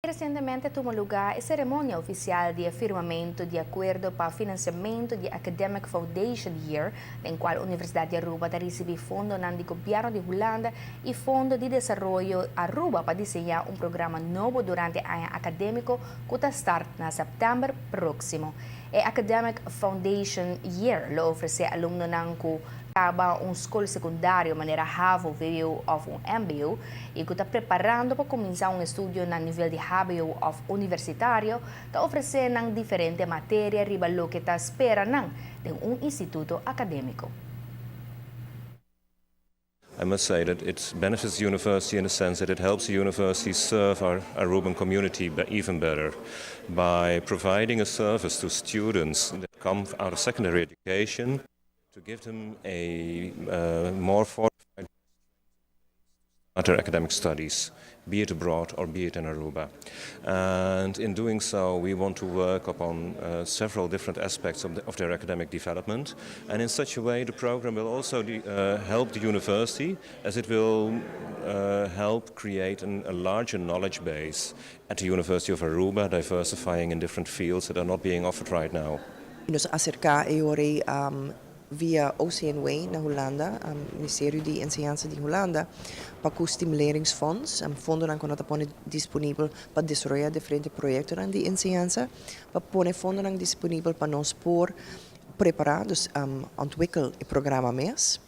Recientemente a tuma luga e ceremonia oficial di firmamento di acuerdo pa financiamento di Academic Foundation Year, den cual Universidad di Aruba ta ricibi fondo di gobierno di Hulanda y Fondo di Desaroyo Aruba pa diseña un programa nobo durante e aña academico cu ta start na september proximo. E Academic Foundation Year lo ofrece alumnonan cu caba un scol secundario manera HAVO, VWO of un MBO y cu ta preparando pa cuminsa un estudio na nivel di HBO of universitario, ta ofrece nan diferente materia riba loke ta spera nan den un instituto academico. I must say that it benefits the university in the sense that it helps the university serve our Aruban community even better by providing a service to students that come out of secondary education to give them a more fortified their academic studies, be it abroad or be it in Aruba. And in doing so, we want to work upon several different aspects of their academic development. And in such a way, the program will also help the university, as it will help create a larger knowledge base at the University of Aruba, diversifying in different fields that are not being offered right now. Nos a acerca via OCMW na Hulanda, Ministerio di Enseñansa di Hulanda, pa e stimuleringsfonds, un fondo cu nan ta pone disponibel pa desaroya diferente proyecto di enseñansa, pa pone fondo disponibel pa nos por prepara, dus ontwikkel e programa mes,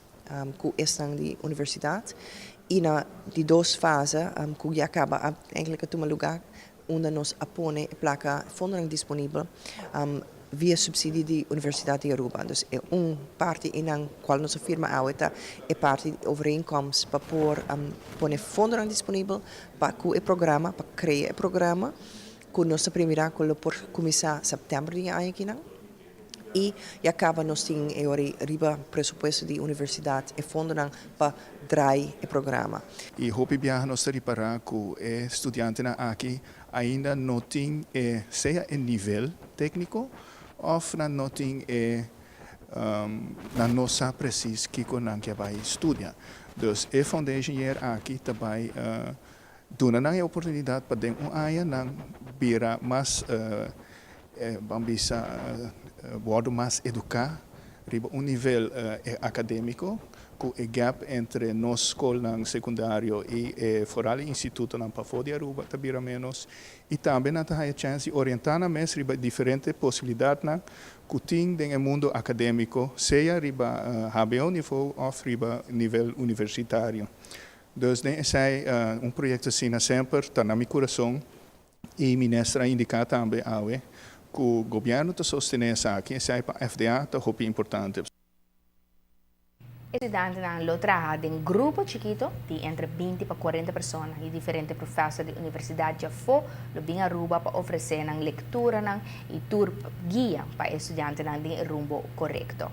cu esnan di universidad, y na di dos fase, cu ya caba eigenlijk tuma luga, unda nos a pone placa fondo disponibel via subsidie di Universidad di Aruba. Dus e un parti den cual nos a firma awe ta e parti di overeenkomst pa por pone fondo disponibel pa e programa, pa crea e programa, cu nos ta premira cu por cuminsa september di aña aki. Y ya caba nos tin riba presupuesto di universidad e fondo pa draai e programa. Y hopi biaha nos ta ripara cu e studiantenan aki ainda no tin sea e nivel tecnico of nan no tin e nan no sa precies kico nan kier bay studia. Dus e foundation year aki tambe duna nan e oportunidad pa den un aña nan bira mas ban bisa wordo mas educa riba un nivel academico cu e gap entre nos scol secundario y vooral institutonan pafo di Aruba ta bira menos y tambe nan ta haya chance di orienta nan mes riba diferente posibilidadnan cu tin den mundo academico, sea riba HBO nivel of riba nivel universitario. Dus den esey un proyecto asina semper ta na mi curason y minister a indica tambe awe cu gobierno ta sostene esaki, esey pa FDA ta hopi importante. Studiantenan lo traha den grupo chikito di entre 20 pa 40 persona y diferente profesor di Universidad di afo lo bin Aruba pa ofrece nan lectura nan y tur guia pa studiantenan den rumbo corecto.